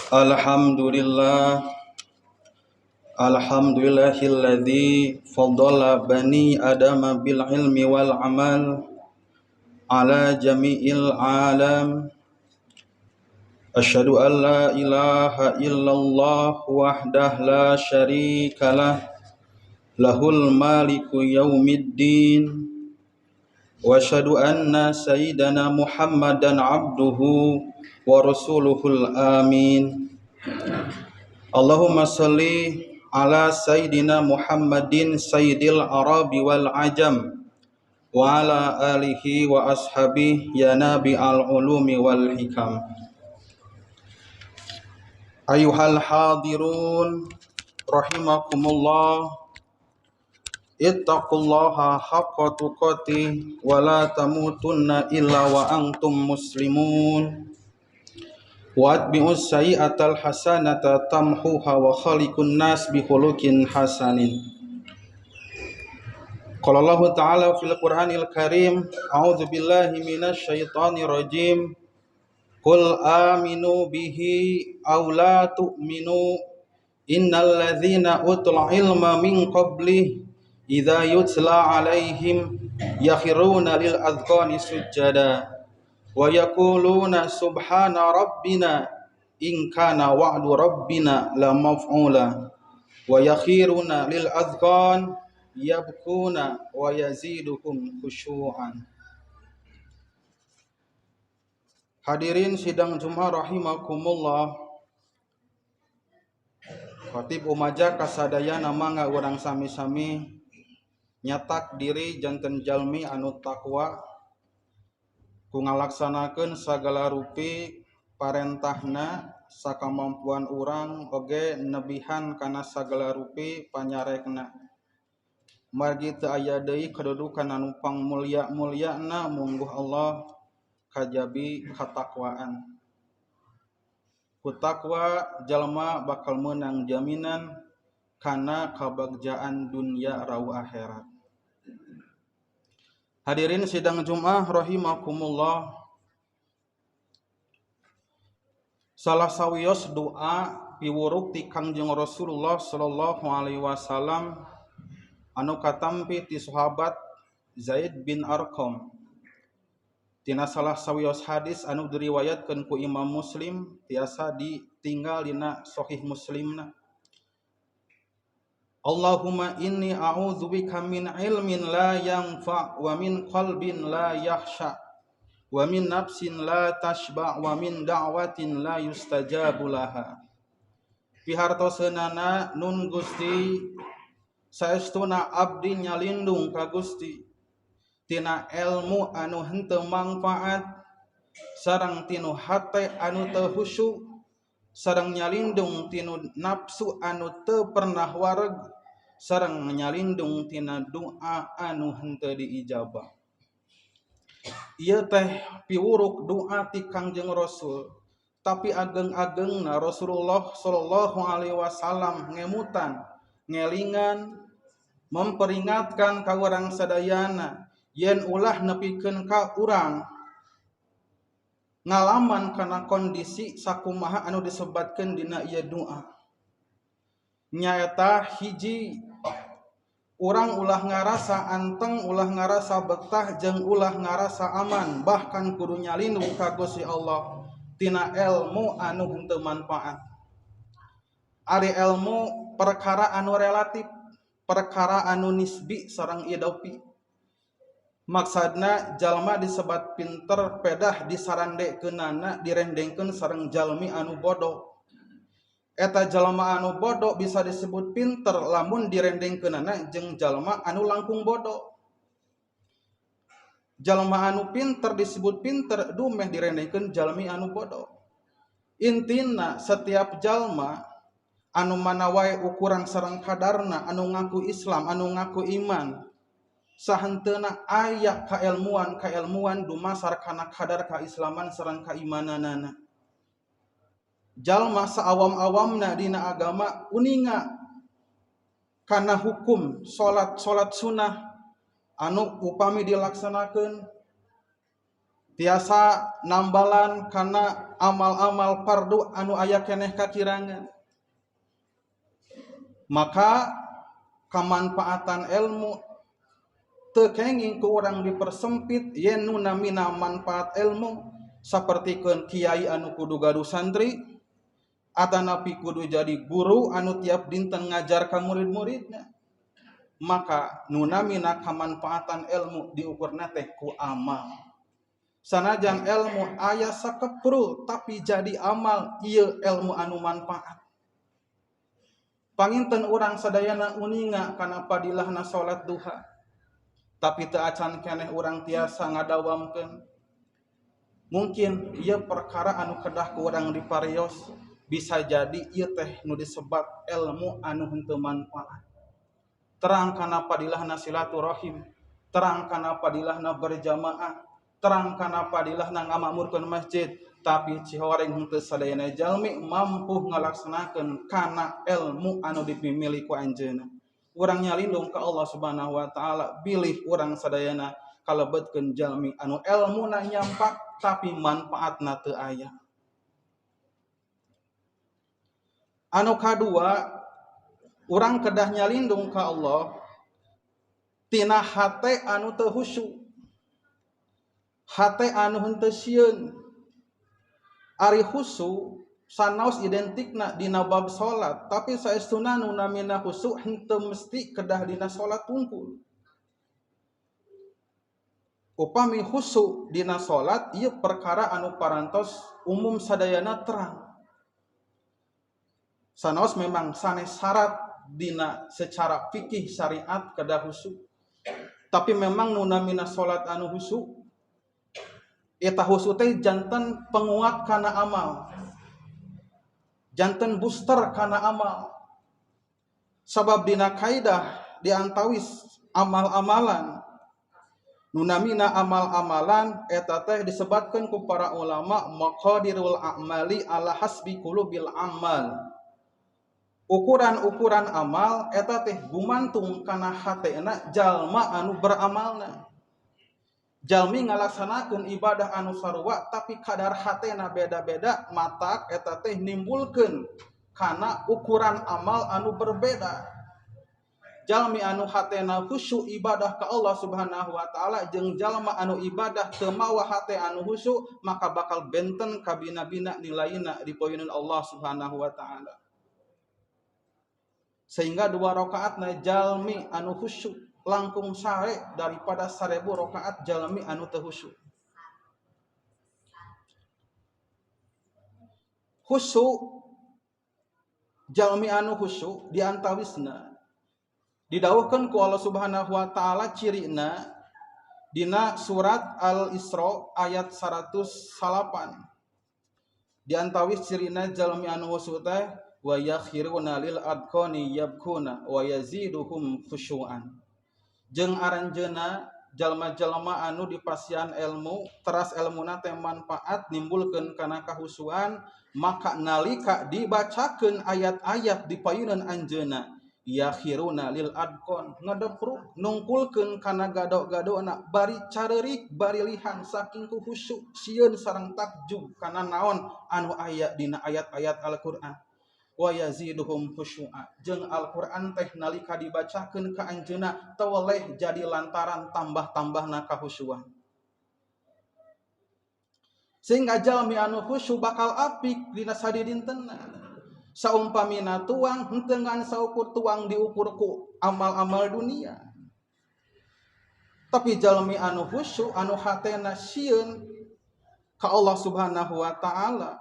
Alhamdulillah. Alhamdulillahilladzi faddala bani adama bil ilmi wal amal ala jami'il alam. Asyhadu an la ilaha illallah wahdah la syarikalah lahul maliku yaumiddin. Wa asyhadu anna sayyidana Muhammadan abduhu wa rasuluhul amin. Allahumma salli ala sayyidina Muhammadin sayyidil arabi wal ajam wa ala alihi wa ashabihi ya nabi al ulumi wal hikam. Ayuhal hadirun rahimakumullah, ittaqullaha haqqa tuqatih wa la tamutunna illa wa antum muslimun. Wa atbi'us sayyi'atal hasanata tamhuha wa khaliqun nas bi khuluqin hasanin. Qala Allahu ta'ala fil Qur'anil Karim, a'udzu billahi minasy syaithanir rajim. Qul aminu bihi aw la tu'minu innal ladzina utul ilma min qablihi idza yutla 'alaihim yakhiruna lil adqani sujada wa yaquluna subhana rabbina in kana wa'du rabbina la maf'ula wa yakhiruna lil adqan yabkuna wa yaziduhum khusyu'an. Hadirin sidang Jumat rahimakumullah. Khatib Umaja kasadayana mangga urang sami-sami nyatak diri janten jalmi anu takwa ku ngalaksanakeun sagala rupi parentahna sakamampuan urang oge nebihan kana sagala rupi panyarekna. Margi teu aya deui kadudukan anu pangmulia-muliana mungguh Allah kajabi katakwaan. Ku takwa jalma bakal meunang jaminan kana kabagjaan dunya rau akhirat. Hadirin sidang Jumat rahimakumullah. Salah sawios doa piwuruk ti Kangjeng Rasulullah sallallahu alaihi wasallam anu katampi ti sahabat Zaid bin Arqam. Tina salah sawios hadis anu diriwayatkeun ku Imam Muslim tiasa ditinggal dina Sahih Muslimna. Allahumma inni a'udzubika min ilmin la yanfa' wa min qalbin la yakhsha wa min nafsin la tashba' wa min da'watin la yustajabu laha. Pihartoseunana nun Gusti saestuna abdi nyalindung ka Gusti tina ilmu anu henteu mangfaat sareng tinu hate anu teu khusyuk sareng nyalindung tinu nafsu anu teu pernah wareg sareng nyalindung tina doa anu henteu diijabah. Ieu teh piwuruk doa ti Kangjeng Rasul, tapi ageng-agengna Rasulullah sallallahu alaihi wasallam ngemutan, ngelingan, memperingatkan ka urang sadayana yen ulah nepikeun ka urang ngalaman kana kondisi sakumaha anu disebatkeun dina ieu doa. Nyaeta hiji, urang ulah ngarasa anteng, ulah ngarasa betah, jeung ulah ngarasa aman, bahkan kudu nyalindung ka Gusti Allah tina ilmu anu henteu manfaat. Ari ilmu perkara anu relatif, perkara anu nisbi sareng idopi. Maksudna jalma disebat pinter pedah disarandekeunana direndengkeun sareng jalmi anu bodoh. Eta jalma anu bodoh bisa disebut pinter lamun direndengkeunana jeung jalma anu langkung bodoh. Jalma anu pinter disebut pinter dumeh direndengkeun jalmi anu bodoh. Intina setiap jalma anu mana wae ukuran sareng kadarna anu ngaku Islam, anu ngaku iman, sahenteuna aya kailmuan dumasar kana kadar kaislaman sareng kaimananana. Jalma saawam-awamna dina agama uninga kana hukum salat, salat sunah anu upami dilaksanakeun Tiasa nambalan kana amal-amal fardu anu aya keneh kakirangan. Maka kamanfaatan ilmu teu kenging ku urang dipersempit yen nu namina manfaat ilmu sapertikeun kiai anu kudu gaduh santri atanapi kudu jadi guru anu tiap dinten ngajar ka murid-muridna. Maka nu namina kamanfaatan ilmu diukurna teh ku amal. Sanajan ilmu aya sakeprul tapi jadi amal ieu ilmu anu manfaat. Panginten urang sadayana uninga kana padilahna salat duha. Tapi teu acan keneh urang tiasa ngadawamkeun. Mungkin ieu perkara anu kedah ku urang diparios, bisa jadi ieu teh nu disebat ilmu anu henteu manfaat. Terang kana padilahna silaturahim, terang kana padilahna berjamaah, terang kana padilahna ngamakmurkeun masjid, tapi cihoreng henteu sadayana jalmi mampu ngalaksanakeun kana ilmu anu dipimilih ku anjeunna. Urang nyalindung ka Allah Subhanahu wa taala, bilih urang sadayana kalebetkeun jalmi anu elmuna nyampak tapi manfaatna teu aya. Anu kadua, urang kedah nyalindung ka Allah tina hate anu teu khusyuk, hate anu henteu sieun. Ari khusyuk sanaos identikna dina bab salat, tapi saestuna nu namina khusyuk henteu mesti kedah dina salat tungkul. Upami khusyuk dina salat ieu perkara anu parantos umum sadayana terang. Sanaos memang sanes syarat dina secara fikih syariat kedah khusyuk. Tapi memang nu namina salat anu khusyuk eta khusyuk teh janten penguat kana amal. Janten booster kana amal. Sabab dina kaidah diantawis amal-amalan. Nu namina amal-amalan eta teh disebatkeun ku para ulama maqadirul a'mali ala hasbi qulubil amal. Ukuran-ukuran amal eta teh gumantung kana hatena jalma anu beramalna. Jalmi ngalaksanakeun ibadah anu sarua tapi kadar hatena beda-beda, matak eta teh nimbulkeun kana ukuran amal anu berbeda. Jalmi anu hatena khusyuk ibadah ka Allah Subhanahu wa taala jeung jalma anu ibadah teu mawa hate anu khusyuk, maka bakal benten kabina-bina nilaina di payunan Allah Subhanahu wa taala. Sehingga 2 rakaatna jalmi anu khusyuk langkung sare daripada 1000 rakaat jalmi anu teu khusyuk. Khusyuk jalmi anu khusyuk diantawisna didawuhkeun ku Allah Subhanahu wa taala cirina dina surat Al-Isra ayat 109. Diantawis cirina jalmi anu khusyuk teh wa yakhiruna lil adqani yabkuna wa yaziduhum khusyuan. Jeung aranjeuna jalma-jalma anu dipasian ilmu teras elmuna teh manfaat nimbulkeun kana kahusuan, maka nalika dibacakeun ayat-ayat di payunan anjeunna yakhiruna lil adqon ngedepruk nungkulkeun kana gado-gadona bari careurik bari lihan saking ku khusyuk sieun sareng takjub kana naon anu aya dina ayat-ayat Al-Qur'an. Wa yaziduhum khusyu'a, jeung Al-Qur'an teh nalika dibacakeun ka anjeunna teweleh jadi lantaran tambah-tambahna kahusyuan. Sehingga jalmi anu khusyuk bakal apik dina sadidintenna. Saumpamina tuang henteu ngan saukur tuang diukur ku amal-amal dunia. Tapi jalmi anu khusyuk anu hatena sieun ka Allah Subhanahu wa taala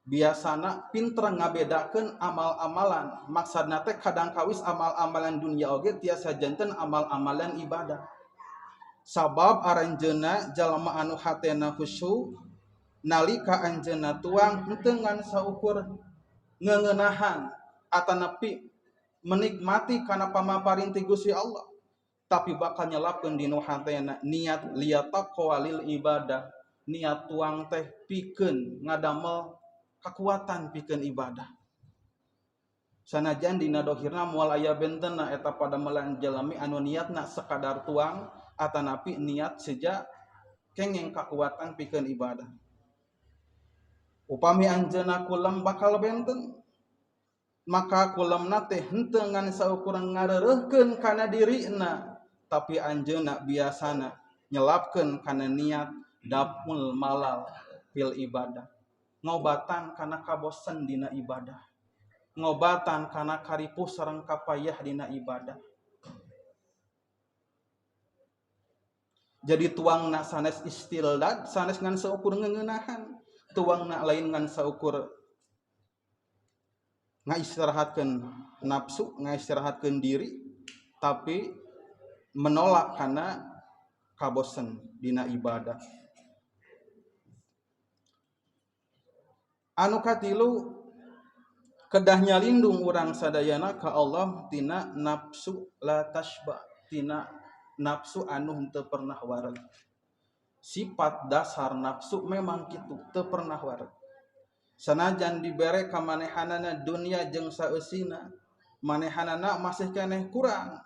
biasana pinter ngabedakeun amal-amalan. Maksudna teh kadang kawis amal-amalan dunia oge tiasa janten amal-amalan ibadah. Sabab aranjeuna jalma anu hatena khusyuk nalika anjeunna tuang henteu ngan saukur ngeuneunahan atanapi menikmati kana pamaparin ti Gusti Allah, tapi bakal nyelapkeun dinu hatena niat liyataqwa lil ibadah, niat tuang teh pikeun ngadamel kekuatan pikeun ibadah. Sanajan dina dohirna moal aya bentenna eta padamelan jalmi anu niatna sekadar tuang atanapi niat seja Kenging kakuatan pikeun ibadah. Upami anjeunna kulem bakal benten, maka kulemna teh henteu ngan saukur ngareureurkeun kana dirina, tapi anjeunna biasana nyelapkeun kana niat dapul malal fil ibadah. Ngobatan kana kabosen dina ibadah. Ngobatan kana karipuh sareng kapayah dina ibadah. Jadi tuangna sanes istildad, sanes ngan saukur ngeunahan, tuangna lain ngan saukur ngaistirahatkeun nafsu, ngaistirahatkeun diri, tapi menolak kana kabosen dina ibadah. Anu katilu kedah nyalindung urang sadayana ka Allah tina nafsu la tashba, tina nafsu anu henteu pernah wareg. Sifat dasar nafsu memang kitu, teu pernah wareg. Sanajan dibere ka manehanana dunia jeung saeusina, manehanana masih keneh kurang,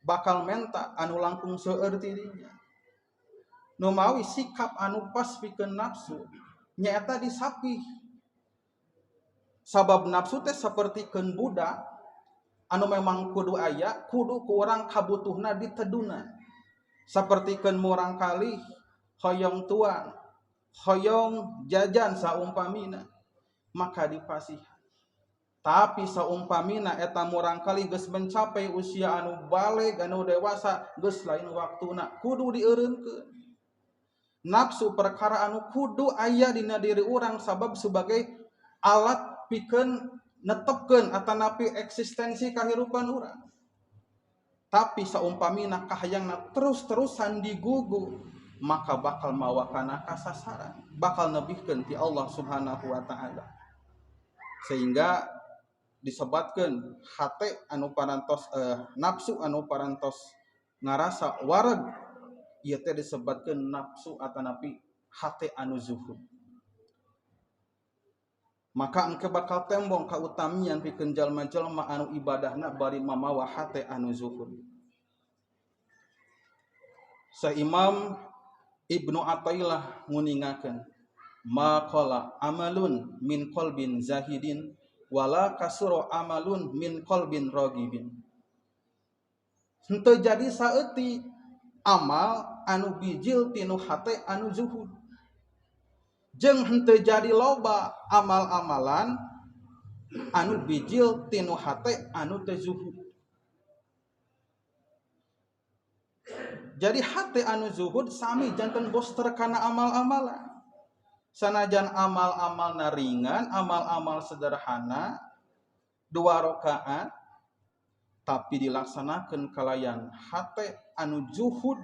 bakal menta anu langkung seueur ti dinya. Nu mawi sikap anu pas pikeun nafsu nyaeta disapih. Sabab nafsu teh sapertikeun budak anu memang kudu aya, kudu ku urang kabutuhna diteduna. Sapertikeun murang kali hoyong tuang, hoyong jajan saumpamina, maka dipasihan. Tapi saumpamina eta murang kali geus mencapai usia anu baleg, anu dewasa, geus lain waktuna, kudu dieureunkeun. Nafsu perkara anu kudu aya dina diri urang sabab sebagai alat pikeun netepkeun atanapi eksistensi kahirupan urang. Tapi saumpamina kahayangna terus-terusan digugu, maka bakal mawakana kasasaran, bakal nebihkeun ti Allah Subhanahu wa taala. Sehingga disebatkeun hate anu parantos nafsu anu parantos ngarasa wareg, ieu teh disebatkeun nafsu atanapi hate anu zuhud. Maka engke bakal tembong kautamian pikeun jalma-jalma anu ibadahna bari mamawa hate anu zuhud. Sa Imam Ibnu Athaillah nguningakeun, maqala amalun min qalbin zahidin wala kasura amalun min qalbin ragibin. Henteu jadi saeutik amal anu bijil tinu hate anu zuhud. Jeung henteu jadi loba amal-amalan anu bijil tinu hate anu teu zuhud. Jadi hate anu zuhud sami janten booster kana amal-amalan. Sanajan amal-amalna ringan, amal-amal sederhana, 2 rakaat, tapi dilaksanakeun kalayan hate anu zuhud,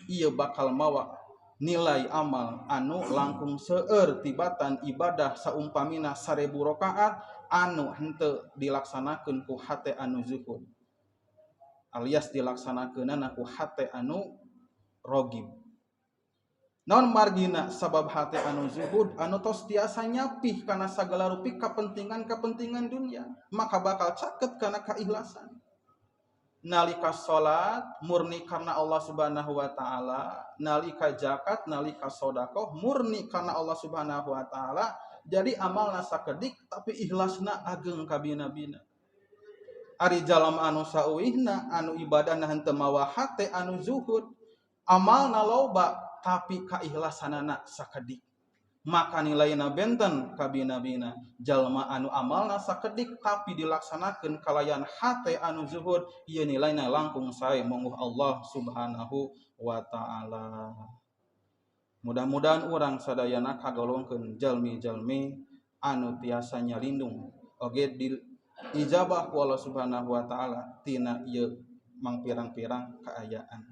ieu bakal mawa nilai amal anu langkung seueur tibatan ibadah saumpamina 1000 rakaat anu henteu dilaksanakeun ku hate anu zuhud, alias dilaksanakeunana ku hate anu rogib. Naon margina sabab hate anu zuhud anu tos tiasa nyapih kana sagala rupi kepentingan-kepentingan dunia, maka bakal caket kana keikhlasan. Nalika salat murni karena Allah Subhanahu wa taala, nalika zakat, nalika sedekah murni karena Allah Subhanahu wa taala. Jadi amalna sakedik tapi ikhlasna ageng kabina-bina. Ari jalma anu sauihna anu ibadahna henteu mawa hate anu zuhud, amalna loba tapi kaikhlasanana sakedik, maka nilaina benten kabina-bina. Jalma anu amalna sakedik tapi dilaksanakeun kalayan hate anu zuhud, ieu nilaina langkung sae monggo Allah Subhanahu wa taala. Mudah-mudahan urang sadayana kagolongkeun jalmi-jalmi anu tiasa nyalindung oge di ijabah ku Allah Subhanahu wa taala tina ieu mangpirang-pirang kaayaan.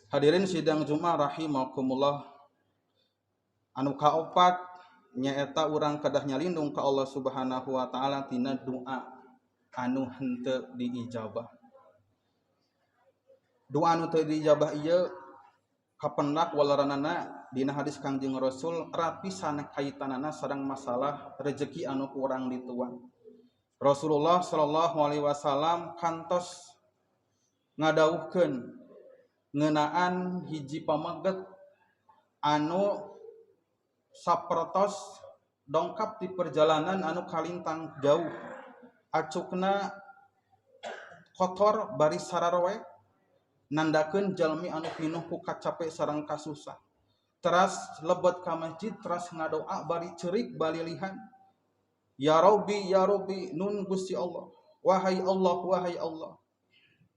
Hadirin sidang Jumat rahimakumullah. Anu kaopat nyaeta urang kedah nyalindung ka Allah Subhanahu wa taala tina doa anu henteu diijabah. Doa anu teu diijabah ieu kapendak walaranana dina hadis Kangjeng Rasul rapisan kaitanana sareng masalah rezeki anu ku urang dituang. Rasulullah sallallahu alaihi wasallam kantos ngadawuhkeun Ngeunaan hiji pameget anu sapertos dongkap di perjalanan anu kalintang jauh, acukna kotor bari sararoe, nandakeun jalmi anu pinuh ku kacape sareng kasusah. Teras lebet ka masjid, teras ngadoa bari ceurik balilihan, ya Rabbi ya Rabbi, nun Gusti Allah, wahai Allah wahai Allah.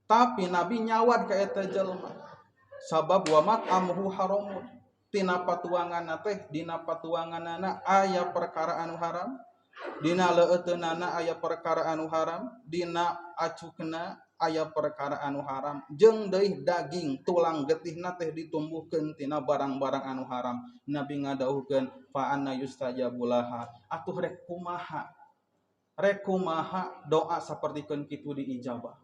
Tapi Nabi nyawad ka eta jelema, sabab wa mat'amuhu haramun, tina patuanganna teh dina patuanganana aya perkara anu haram, dina leueuteunnana aya perkara anu haram, dina acukna aya perkara anu haram, jeung deui daging tulang getihna teh ditumbuhkeun tina barang-barang anu haram. Nabi ngadawuhkeun fa anna yustajabulaha, atuh rek kumaha, rek kumaha doa sapertikeun kitu diijabah.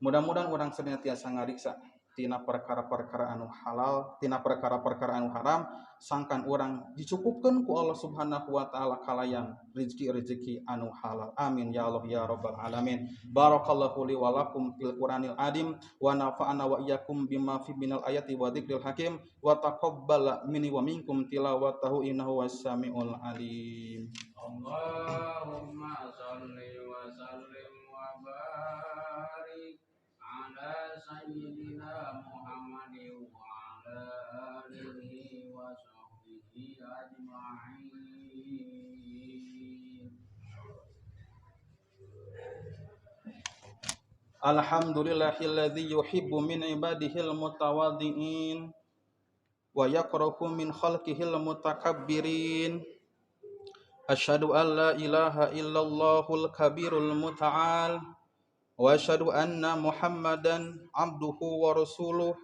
Mudah-mudahan urang sadaya tiasa ngariksa tina perkara-perkara anu halal, tina perkara-perkara anu haram, sangkan urang dicukupkeun ku Allah Subhanahu wa taala kalayan rezeki-rezeki anu halal. Amin ya Allah ya rabbal alamin. Barakallahu li wa lakum fil Qur'anil azim wa nafa'ana wa iyyakum bima fi minal ayati wa dzikril hakim wa taqabbal minni wa minkum tilawatahu innahu was-samiul alim. Allahumma shalli wa sallim wa barik ala sayyidina Muhammadin wa ala alihi wa sahbihi ajma'in. Alhamdulillahilladzi yuhibbu min ibadihil mutawadhi'in wa yakrahu min khalqihil mutakabbirin. Asyhadu an la ilaha illallahul kabirul muta'al wa asyhadu anna Muhammadan abduhu wa rasuluh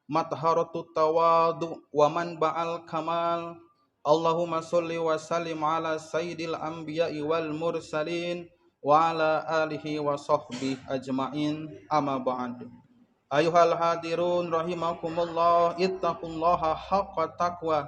matharatut tawadu wa manba'al kamal. Allahumma sholli wa sallim ala sayyidil anbiya'i wal mursalin wa ala alihi wa sahbihi ajma'in. Amma ba'd. Ayuhal hadirun rahimakumullah, ittaqullaha haqqa taqwa.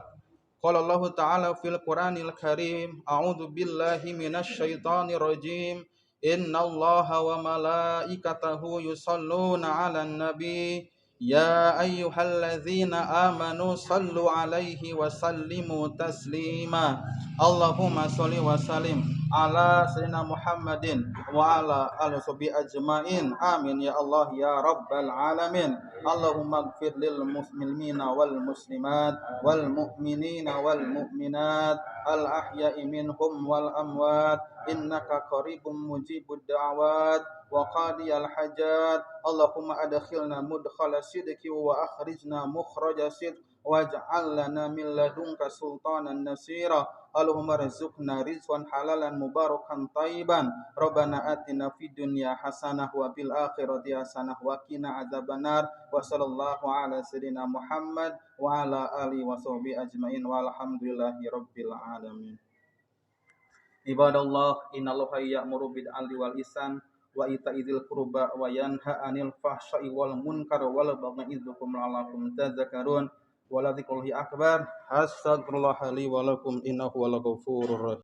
Qala Allahu ta'ala fil Qur'anil Karim, a'udzu billahi minasy syaithanir rajim. Innallaha wa malaikatahu yusholluna 'alan nabi ya ayyuhalladzina amanu sallu 'alaihi wa sallimu taslima. Allahumma sholli wa sallim ala sayyidina Muhammadin wa ala alihi washabihi ajmain. Amin ya Allah ya rabbal alamin. Allahumma ighfir lil muslimina wal muslimat wal mu'minina wal mu'minat al ahya'i minhum wal amwat innaka qaribum mujibud da'awat wa qadiyal hajat. Allahumma adkhilna mudkhala sidqi wa akhrijna mukhraja sidq waj'al lana min ladunka sultanan nasira. Allahumma rzuqna rizqan halalan mubarakan thayyiban. Rabbana atina fid dunya hasanah wa fil akhirati hasanah wa qina adzabannar. Wa sallallahu ala sayidina Muhammad wa ala alihi wa sahbihi ajmain walhamdulillahi rabbil alamin. Ibadallah, innallaha ya'muru bil 'adli wal ihsan wa ita'i dzil qurba wa yanha 'anil fahsya'i wal munkar wal baghi ya'idzukum la'allakum tadhakkarun. Wa la dzikrullahi akbar. Astaghfirullah li wa lakum innahu huwal ghafurur rahim.